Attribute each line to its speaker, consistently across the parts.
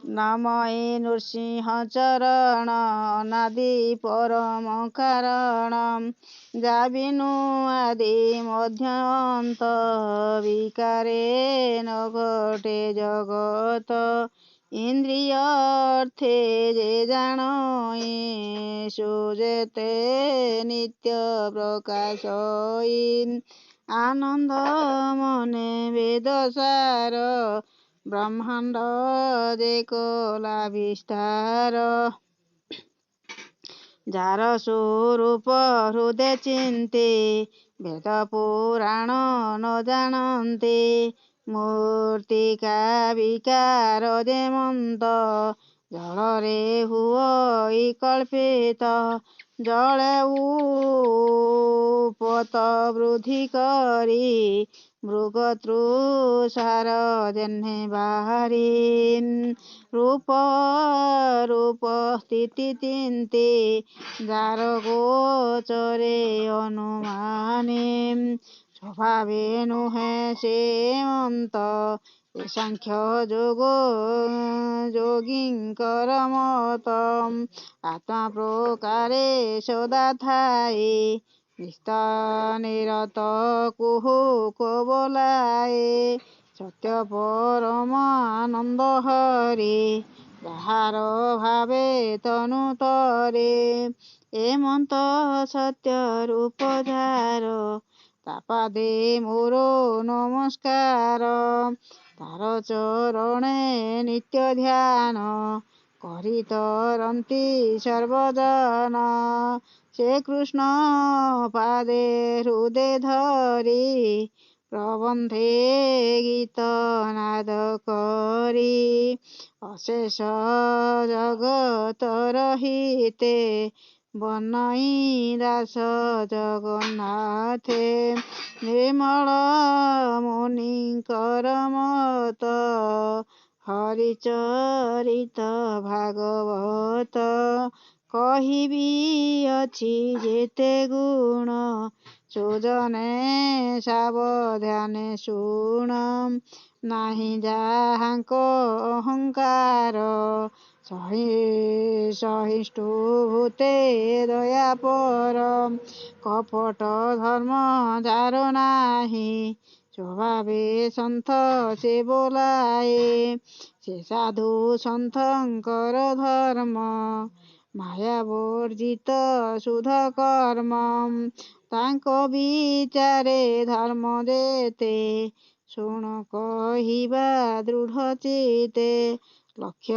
Speaker 1: ନମଇ ନୃସିଂହ ଚରଣ, ଅନାଦି ପରମ କାରଣ। ଯା ବିନୁ ଆଦି ମଧ୍ୟ ଅନ୍ତ, ବିକାରେ ନ ଘଟେ ଜଗତ। ଇନ୍ଦ୍ରିୟ ଅର୍ଥେ ଯେ ଜାଣଇ, ସୁଯେତେ ନିତ୍ୟ ପ୍ରକାଶଇ। ଆନନ୍ଦ ମନେ ବେଦ ସାର, ବ୍ରହ୍ମାଣ୍ଡ ଯେ କଲା ବିସ୍ତାର। ଯାର ସ୍ୱରୂପ ହୃଦେ ଚିନ୍ତି, ବେଦ ପୁରାଣ ନ ଜାଣନ୍ତି। ମୂର୍ତ୍ତିକା ବିକାର ଯେମନ୍ତ, ଜଳରେ ହୁଅଇ କଳ୍ପିତ। ଜଳେ ଉପତ ବୃଦ୍ଧି କରି, ମୃଗ ତୃଷାର ଯେହ୍ନେ ବାହାରି। ରୂପ ରୂପ ସ୍ଥିତି ଚିନ୍ତି, ଯାର ଗୋଚରେ ଅନୁମାନେ। ସ୍ୱଭାବେ ନୁହେଁ ସେ ମନ୍ତ, ଏ ସାଂଖ୍ୟ ଯୋଗ ଯୋଗୀଙ୍କର ମତ। ଆତ୍ମା ପ୍ରକାରେ ସଦା ଥାଏ, ନିତ୍ୟ ନିରତ କୁହୁକ ବୋଲାଏ। ସତ୍ୟ ପରମ ଆନନ୍ଦ ହରି, ଯାହାର ଭାବେ ତନୁ ତରେ। ଏମନ୍ତ ସତ୍ୟ ରୂପ ଯାର, ତା ପାଦେ ମୋର ନମସ୍କାର। ତାର ଚରଣେ ନିତ୍ୟ ଧ୍ୟାନ କରି ତରନ୍ତି ସର୍ବଜନ। ସେ କୃଷ୍ଣ ପାଦେ ହୃଦେ ଧରି, ପ୍ରବନ୍ଧେ ଗୀତ ନାଦ କରି। ଅଶେଷ ଜଗତର ହିତେ, ବନଇ ଦାସ ଜଗନ୍ନାଥେ। ନିର୍ମଳ ମୁନିଙ୍କର ମତ, ହରିଚରିତ ଭାଗବତ। କହିବି ଅଛି ଯେତେ ଗୁଣ, ସୁଜନେ ସାବଧାନେ ଶୁଣ। ନାହିଁ ଯାହାଙ୍କ ଅହଙ୍କାର, ସହିଷ୍ଣୁ ଭୂତେ ଦୟାପର। କପଟ ଧର୍ମ ଯାର ନାହିଁ, ସ୍ୱଭାବେ ସନ୍ଥ ସେ ବୋଲାଏ। ସେ ସାଧୁ ସନ୍ଥଙ୍କର ଧର୍ମ, ମାୟା ବର୍ଜିତ ଶୁଦ୍ଧ କର୍ମ। ତାଙ୍କ ବିଚାରେ ଧର୍ମ ଯେତେ, ଶୁଣ କହିବା ଦୃଢ଼ ଚିତ୍ତେ। ଲକ୍ଷ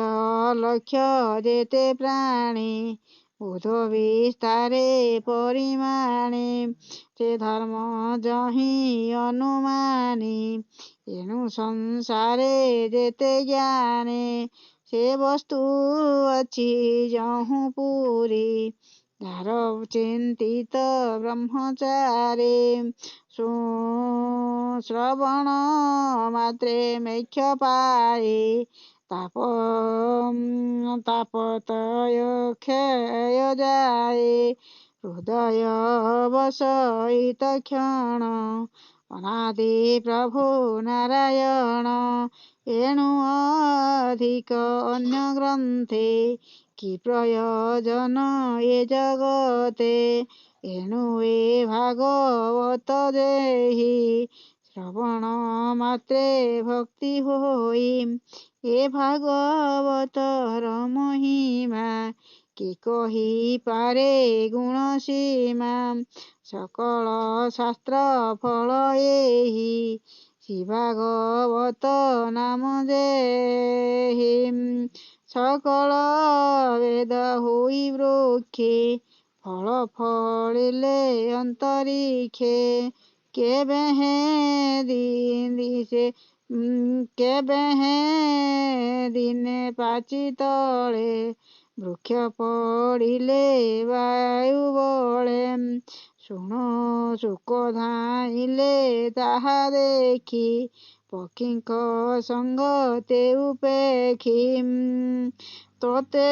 Speaker 1: ଲକ୍ଷ ଯେତେ ପ୍ରାଣୀ, ବୁଧ ବିସ୍ତାରେ ପରିମାଣେ। ସେ ଧର୍ମ ଯହିଁ ଅନୁମାନି, ଏଣୁ ସଂସାରେ ଯେତେ ଜ୍ଞାନୀ। ସେ ବସ୍ତୁ ଅଛି ଯହୁଁ ପୁରୀ, ଯାର ଚିନ୍ତିତ ବ୍ରହ୍ମଚାରୀ। ଶ୍ରବଣ ମାତ୍ରେ ମୋକ୍ଷ ପାଇ, ତାପ ତାପତ୍ରୟ କ୍ଷୟ ଯାଏ। ହୃଦୟ ବସଇ ତକ୍ଷଣ, ଅନାଦି ପ୍ରଭୁ ନାରାୟଣ। ଏଣୁ ଅଧିକ ଅନ୍ୟ ଗ୍ରନ୍ଥେ, କି ପ୍ରୟୋଜନ ଏ ଜଗତେ। ଏଣୁ ଏ ଭାଗବତ ଯେହି, ଶ୍ରବଣ ମାତ୍ରେ ଭକ୍ତି ହୋଇ। ଏ ଭାଗବତର ମହିମା, କି କହିପାରେ ଗୁଣ ସୀମା। ସକଳ ଶାସ୍ତ୍ର ଫଳ ଏହି, ଶ୍ରୀ ଭାଗବତ ନାମ ଯେହି। ସକଳ ବେଦ ହୋଇ ବୃକ୍ଷେ, ଫଳ ଫଳିଲେ ଅନ୍ତରୀକ୍ଷେ। କେବେ ହେଁ ଦିଶେ କେବେ ହେଁ ଦିନେ ପାଚି ତଳେ, ବୃକ୍ଷ ପଡ଼ିଲେ ବାୟୁ ବଳେ। ଶୁଣ ଶୁକ ଧାଇଁଲେ ତାହା ଦେଖି, ପକ୍ଷୀଙ୍କ ସଙ୍ଗ ତେ ଉପେକ୍ଷି। ତୋତେ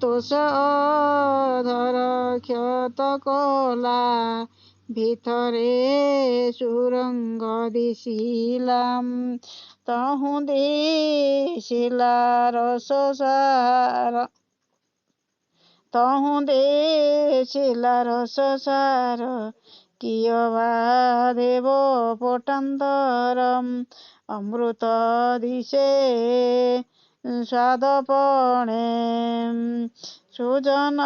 Speaker 1: ତୋଷ ଅଧର କ୍ଷତ କଲା, ଭିତରେ ସୁରଙ୍ଗ ଦିଶିଲା, ତହୁଁ ଦିଶିଲା ରସ ସାର, ତହୁଁ ଦିଶିଲା ରସ ସାର। କିଅବା ଦେବ ପଟାନ୍ତର, ଅମୃତ ଦିଶେ ସ୍ୱାଦ ପଣେ। ସୁଜନ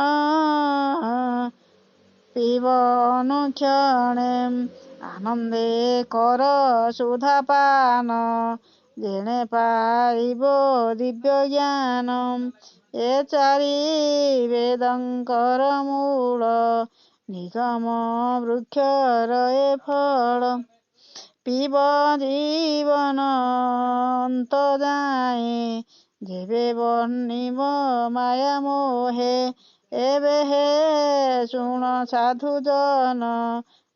Speaker 1: ପିବ ଅନୁକ୍ଷଣେ, ଆନନ୍ଦେ କର ସୁଧାପାନ, ଯେଣେ ପାଇବ ଦିବ୍ୟ ଜ୍ଞାନ। ଏ ଚାରି ବେଦଙ୍କର ମୂଳ, ନିଗମ ବୃକ୍ଷର ଏ ଫଳ। ପିବ ଜୀବନ ଅନ୍ତ ଯାଏଁ, ଯେବେ ବର୍ଣ୍ଣିବ ମାୟା ମୋହେ। ଏବେ ହେ ଶୁଣ ସାଧୁଜନ,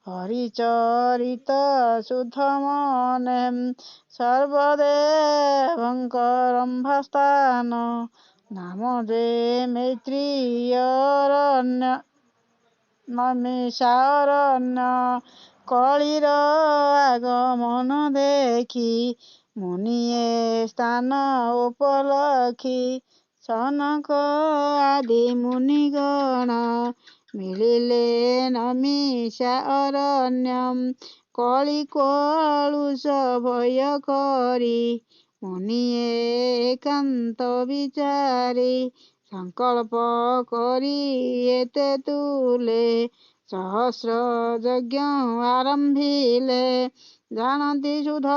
Speaker 1: ହରିଚରିତ ଶୁଦ୍ଧ ମନେ। ସର୍ବଦେବଙ୍କ ରମ୍ଭାସ୍ଥାନ, ନାମ ଯେ ମୈତ୍ରୀଅରଣ୍ୟ, ନୈମିଷାରଣ୍ୟ। କଳିର ଆଗମନ ଦେଖି, ମୁନିଏ ସ୍ଥାନ ଉପଲକ୍ଷି। ସନକ ଆଦି ମୁନିଗଣ ମିଳିଲେ ନୈମିଷା ଅରଣ୍ୟ। କଳି କଳୁଷ ଭୟ କରି, ମୁନିଏ ଏକାନ୍ତ ବିଚାରି। ସଂକଳ୍ପ କରି ଏତେ ତୁଲେ, ସହସ୍ର ଯଜ୍ଞ ଆରମ୍ଭିଲେ। ଜାଣନ୍ତି ସୁଧ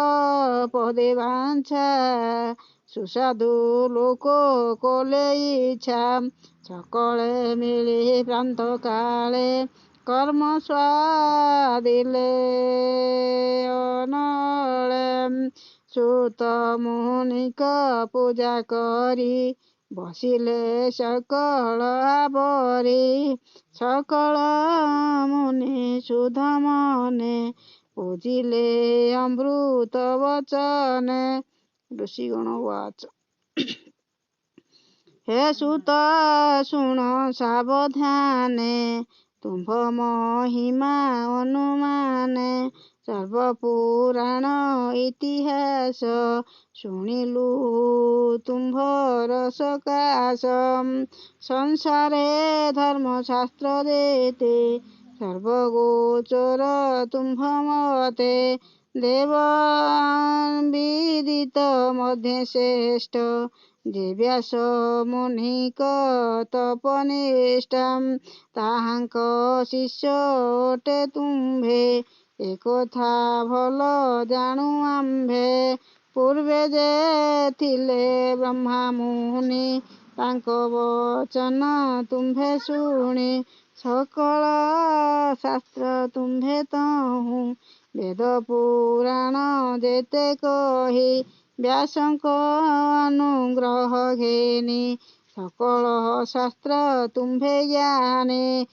Speaker 1: ପଦେ ବାଞ୍ଛା, ସୁସାଧୁ ଲୋକ କଲେ ଇଚ୍ଛା। ସକଳେ ମିଳି ପ୍ରାନ୍ତ କାଳେ, କର୍ମ ସ୍ୱାଦିଲେ ଅନଳେ। ସୁତ ମୁନିଙ୍କ ପୂଜା କରି, ବସିଲେ ସକଳ ଆବରି। ସକଳ ମୁନି ସୁଧ ମନେ, ପୂଜିଲେ ଅମୃତ ବଚନେ। ଋଷିଗଣ ଉବାଚ, ହେ ସୁତ ଶୁଣ ସାବଧାନେ, ତୁମ୍ଭ ମହିମା ଅନୁମାନେ। ସର୍ବପୁରାଣ ଇତିହାସ, ଶୁଣିଲୁ ତୁମ୍ଭର ସକାଶ। ସଂସାରେ ଧର୍ମଶାସ୍ତ୍ର ଯେତେ, ସର୍ବଗୋଚର ତୁମ୍ଭ ମତେ। ଦେବ ବିଦିତ ମଧ୍ୟେ ଶ୍ରେଷ୍ଠ, ଯେ ବ୍ୟାସ ମୁନିଙ୍କ ତପନିଷ୍ଠ। ତାହାଙ୍କ ଶିଷ୍ୟ ଅଟେ ତୁମ୍ଭେ, ଏକଥା ଭଲ ଜାଣୁ ଆମ୍ଭେ। ପୂର୍ବେ ଯେ ଥିଲେ ବ୍ରହ୍ମା ମୁନି, ତାଙ୍କ ବଚନ ତୁମ୍ଭେ ଶୁଣି। ସକଳ ଶାସ୍ତ୍ର ତୁମ୍ଭେ ତହୁଁ, ବେଦ ପୁରାଣ ଯେତେ କହି। ବ୍ୟାସଙ୍କ ଅନୁଗ୍ରହ ଘେନି, ସକଳ ଶାସ୍ତ୍ର ତୁମ୍ଭେ ଜ୍ଞାନୀ।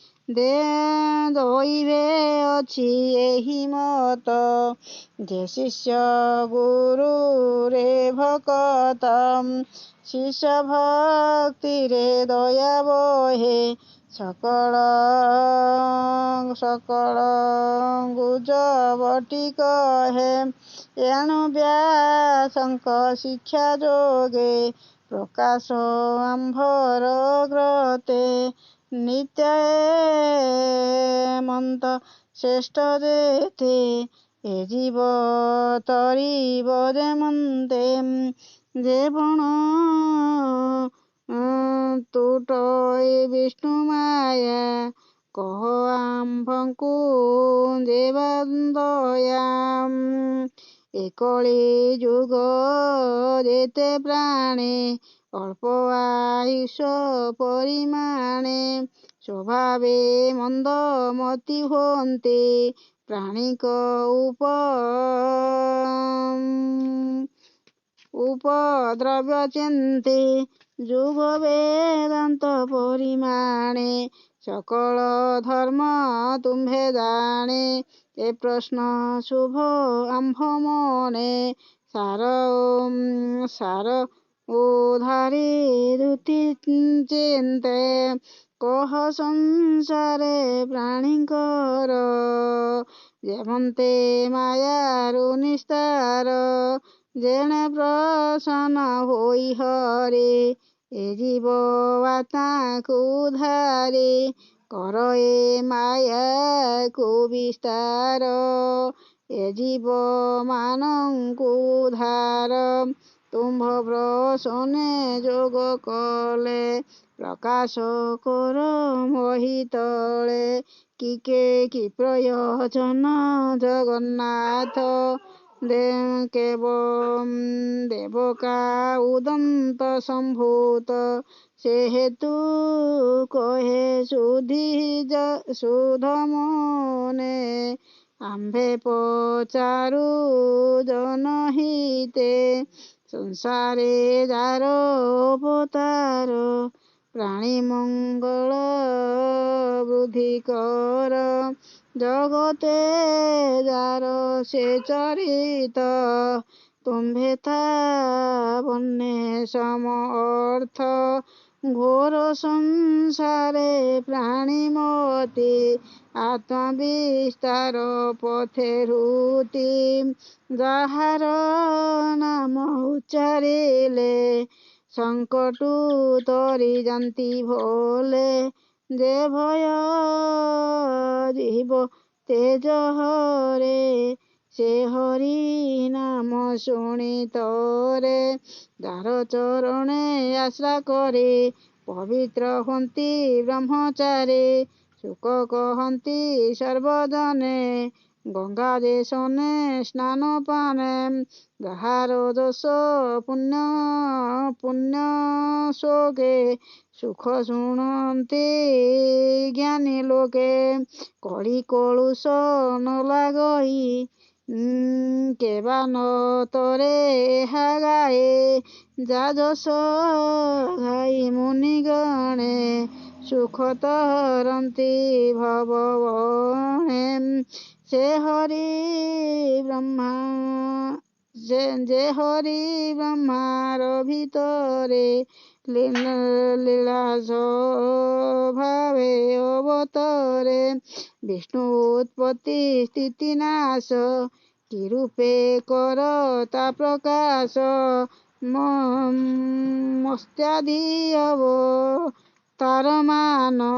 Speaker 1: ଦୈବେ ଅଛି ଏହି ମତ, ଯେ ଶିଷ୍ୟ ଗୁରୁରେ ଭକତ। ଶିଷ୍ୟ ଭକ୍ତିରେ ଦୟା ବହେ, ସକଳ ସକଳ ଗୁଜବଟି କହେ। ଏଣୁ ବ୍ୟାସଙ୍କ ଶିକ୍ଷା ଯୋଗେ, ପ୍ରକାଶ ଆମ୍ଭର ଗ୍ରତେ। ନିତ୍ୟ ମନ୍ତ ଶ୍ରେଷ୍ଠ ଯେତେ, ଏ ଜୀବ ତରିବ ଯେମନ୍ତେ। ଯେ ବଣ ତୁଟ ଏ ବିଷ୍ଣୁ ମାୟା, କହ ଆମ୍ଭଙ୍କୁ ଦେବା ଦୟା। ଏ କଳି ଯୁଗ ଯେତେ ପ୍ରାଣୀ, ଅଳ୍ପ ଆୟୁଷ ପରିମାଣେ। ସ୍ୱଭାବେ ମନ୍ଦମତି ହୁଅନ୍ତି, ପ୍ରାଣୀଙ୍କ ଉପଦ୍ରବ୍ୟ ଚିନ୍ତି। ଯୁଗ ବେଦାନ୍ତ ପରିମାଣେ, ସକଳ ଧର୍ମ ତୁମ୍ଭେ ଜାଣେ। ଏ ପ୍ରଶ୍ନ ଶୁଭ ଆମ୍ଭ ମନେ, ସାର ସାର ଉଧାରି ଦୁତି ଚିନ୍ତେ। କହ ସଂସାରେ ପ୍ରାଣୀଙ୍କର, ଯେମନ୍ତେ ମାୟାରୁ ନିସ୍ତାର। ଯେଣେ ପ୍ରସନ୍ନ ହୋଇ ହରି, ଏ ଜୀବ ଆତ୍ମାକୁ ଧାରି କର ଏ ମାୟାକୁ ବିସ୍ତାର, ଏ ଜୀବମାନଙ୍କୁ ଧାର। ତୁମ୍ଭ ପ୍ରସନ୍ନେ ଯୋଗ କଲେ, ପ୍ରକାଶ କର ମହୀତଳେ। କି କେ କି ପ୍ରୟୋଜନ ଜଗନ୍ନାଥ, କେବ ଦେବକା ଉଦନ୍ତ ସମ୍ଭୂତ। ସେ ହେତୁ କହେ ସୁଧି ସୁଧ ମନେ, ଆମ୍ଭେ ପଚାରୁ ଜନହିତେ। ସଂସାରେ ଯାର ଅବତାର, ପ୍ରାଣୀ ମଙ୍ଗଳ ବୃଦ୍ଧି କର। ଜଗତେ ଯାର ସେ ଚରିତ, ତୁମ୍ଭେ ତା ବର୍ଣ୍ଣେ ସମ ଅର୍ଥ। ଘୋର ସଂସାରେ ପ୍ରାଣୀମତି, ଆତ୍ମା ବିସ୍ତାର ପଥେ ହୃତି। ଯାହାର ନାମ ଉଚ୍ଚାରିଲେ, ସଙ୍କଟୁ ତରି ଯାନ୍ତି ଭୋଲେ। ଯେ ଭୟ ଜୀବ ତେଜ ହରେ, ସେ ହରି ନାମ ଶୁଣି ତରେ। ଯାର ଚରଣେ ଆଶ୍ରା କରି, ପବିତ୍ର ହୁଅନ୍ତି ବ୍ରହ୍ମଚାରୀ। ଶୁକ କହନ୍ତି ସର୍ବଜନେ, ଗଙ୍ଗା ଯେ ଶନେ ସ୍ନାନ ପାନେ। ଯାହାର ଯଶ ପୁଣ୍ୟ ପୁଣ୍ୟ ଶୋକେ, ସୁଖ ଶୁଣନ୍ତି ଜ୍ଞାନୀ ଲୋକେ। କଳି କଳୁଷ ନ ଲାଗଇ, କେବା ନ ତରେ ଏହା ଗାଏ। ଯା ଯଶ ଗାଇ ମୁନିଗଣେ, ସୁଖ ତରନ୍ତି ଭବ ବଣେ। ସେ ହରି ବ୍ରହ୍ମା ଯେ ହରି ବ୍ରହ୍ମାର ଭିତରେ, ଲୀଳା ସ୍ୱଭାବେ ଅବତରେ। ବିଷ୍ଣୁ ଉତ୍ପତ୍ତି ସ୍ଥିତି ନାଶ, କି ରୂପେ କର ତା ପ୍ରକାଶ। ମତ୍ସ୍ୟାଦି ଅବତାର ମାନ,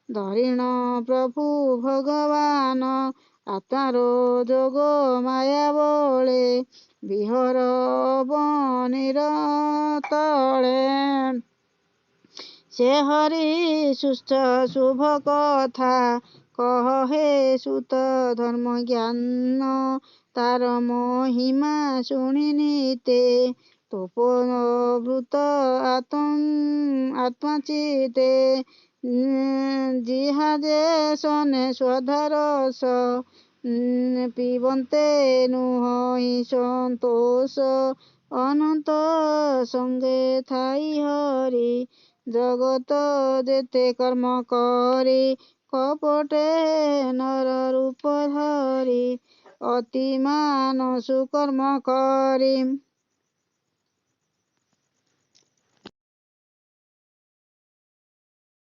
Speaker 1: ଧରିଣ ପ୍ରଭୁ ଭଗବାନ। ଆତ୍ମାର ଯୋଗ ମାୟା ବଳେ, ବିହର ଅବନୀର ତଳେ। ସେ ହରି ସୁସ୍ଥ ଶୁଭ କଥା, କହ ହେ ସୁତ ଧର୍ମ ଜ୍ଞାନ। ତାର ମହିମା ଶୁଣି ନିତେ, ତପୋବୃତ ଆତ୍ମା ଚିତେ। ଜିହା ଯେ ଶନେ ସ୍ୱଧାରସ, ପିବନ୍ତେ ନୁହଇ ସନ୍ତୋଷ। ଅନନ୍ତ ସଙ୍ଗେ ଥାଇ ହରି, ଜଗତ ଯେତେ କର୍ମ କରି। କପଟେ ନର ରୂପ ଧରି, ଅତି ମାନ ସୁକର୍ମ କରି।